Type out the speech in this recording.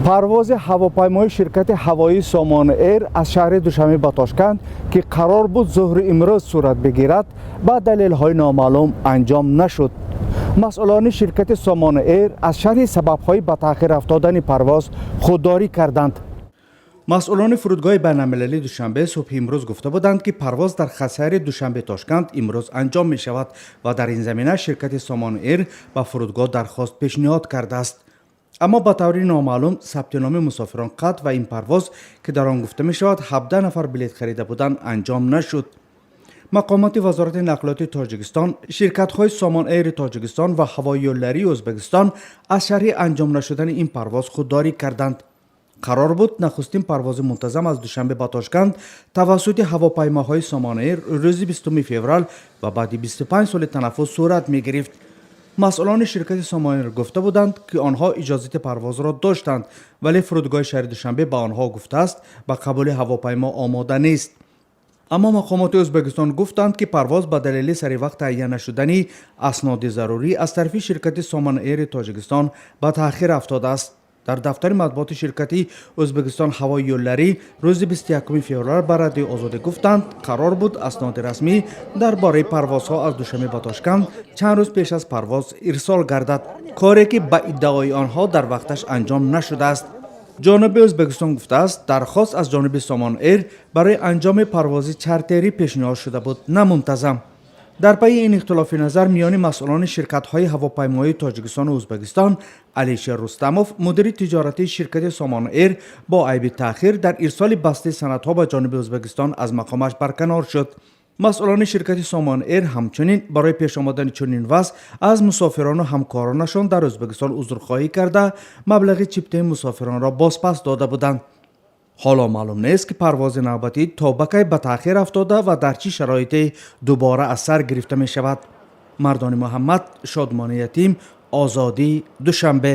Парвози ҳавопаймои ширкати ҳавоии Сомон Эйр аз шаҳри Душанбе ба Тошканд, ки қарор буд зуҳри имрӯз сурат бигирад, ба далелҳои номаълум анҷом нашуд. Масъулони ширкати Сомон Эйр аз шарҳи сабабҳои ба таъхир афтодани парвоз худдорӣ карданд. Масъулони фурудгоҳи байналмилалии Душанбе субҳи имрӯз гуфта буданд, ки парвоз дар хатсайри Душанбе Тошканд имрӯз анҷом мешавад ва дар ин замина ширкати Сомон Эйр ба фурудгоҳ дархост пешниҳод кардааст. Аммо ба таври номаълум сабти номи мусофирон қатъ ва ин парвоз, ки дар он гуфта мешавад, 17 нафар билет харида буданд, анҷом нашуд. Мақомоти Вазорати нақлиёти Тоҷикистон, ширкатҳои Сомон Эйри Тоҷикистон ва Ҳавои Ӯзбекистон аз шарҳи анҷом нашудани ин парвоз худдорӣ карданд. Қарор буд нахустин парвози мунтазам аз Душанбе ба Тошканд тавассути ҳавопаймоҳои Сомон Эйр рӯзи 20 феврал ва баъди 25 соли танаффус сурат мегирифт. Масъулони ширкати Сомон Эйр гуфта буданд, ки онҳо иҷозати парвозро доштанд, вале фурудгоҳи шаҳри Душанбе ба онҳо гуфтааст, ба қабули ҳавопаймо омода нест. Аммо мақомоти Ӯзбекистон гуфтанд, ки парвоз ба далели сари вақт таҳия нашудани асноди зарурӣ аз тарафи ширкати Сомон Эйри Тоҷикистон ба таъхир афтодааст. Дар дафтари матбуоти ширкати Ӯзбекистон ҳавои yo'llari рӯзи 21 феврал ба Радиои Озодӣ гуфтанд, қарор буд асноди расмӣ дар бораи парвозҳо аз Душанбе ба Тошканд чанд рӯз пеш аз парвоз ирсол гардад, коре ки ба иддаои онҳо дар вақташ анҷом нашудааст. Ҷониби Ӯзбекистон гуфтааст, дархост аз ҷониби Сомон Эйр барои анҷоми парвози чартерӣ пешниҳод шуда буд, на мунтазам. Дар пайи ин ихтилофи назар миёни масъулони ширкатҳои ҳавопаймоии Тоҷикистону Ӯзбекистон, Алишер Рустамов, мудири тиҷоратии ширкати Сомон Эйр, бо айби таъхир дар ирсоли бастаи санадҳо ба ҷониби Ӯзбекистон аз мақомаш барканор шуд. Масъулони ширкати Сомон Эйр ҳамчунин барои пеш омадани чунин вазъ аз мусофирону ҳамкоронашон дар Ӯзбекистон узрхоҳӣ карда, маблағи чиптаи мусофиронро бозпас дода буданд. Ҳоло маълум нест, ки парвози навбатӣ то ба кай ба таъхир афтода ва дар чӣ шароите дубора аз сар гирифта мешавад. Мардони Муҳаммад, Шодмони Ятим, Озодӣ, Душанбе.